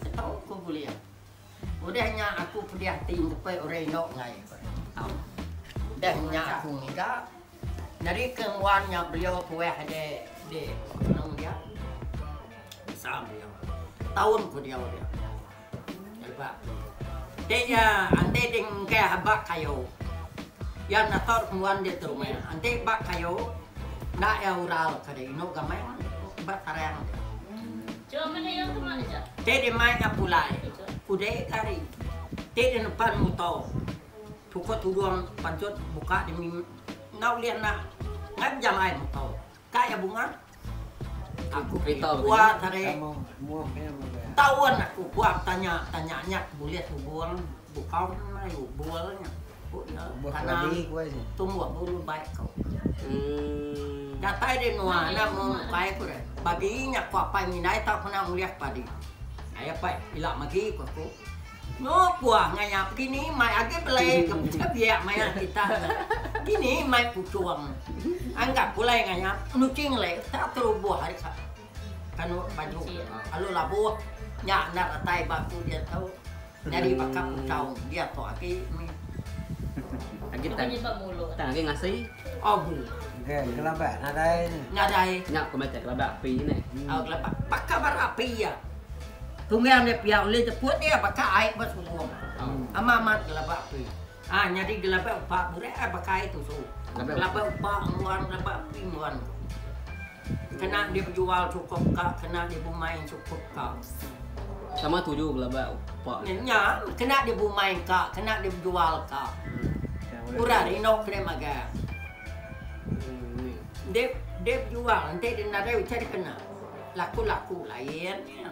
Ketau ku bulih. Udah nya aku pedih ati entepai orang indu enggai. Udah nya aku ngiga. Nyadi ke nguan nya beliau tuah de de nemu dia. Besar beliau. Taun ku diau dia. Ba. Ti iya enti di engkah ba kayu. Iya nator nguan dia tu rumah. Enti ba kayu enda iya ural ke deh inu gamai ba tarang dia. Ti di mai iya pulai kudei ke hari. Ti di nepan muto tukut tudung pansut buka di enda ulih enda ngai bejalai muto. Ka iya bunga. Aku kuat hari. Taun aku kuat tanya tanya nya bulih ubung bukau mai ubul nya. Ku iya tanam tumbuh bulu bai ku. Datai di menua enda mung ukai ku deh. Bagi nya ku apai mindai tau kena ulih padi. Ai apai ila magi ku aku. No puah ngayap kini mai agi belai ke pecah biak maya kita nya. Kini mai puchung. Anggap pulai ngayap nuchi ngelai tak terubuh ari ka kanu baju alu labuh nya enda datai ba aku diatu nyadi baka puchau diatu agi mih. Agi tang tang agi ngasi. Abu. Kelabak nadai. Nadai. Nya ku meh kelabak api neh. Au kelabak baka bara api iya. Tunggang dia pia ulih jeput dia baka ai ba sungung. Ama amat gelaba api. Ha nyadi gelaba upa burak ai baka ai tusu. Gelaba upa nguan gelaba api nguan. Kena dia bejual cukup ka kena dia bumai cukup ka. Sama tuju gelaba upa. Nya kena dia bumai ka kena dia bejual ka. Orang rindu kena magang. Dia dia bejual enti dia nadai utai dia kena. Laku-laku lain nya.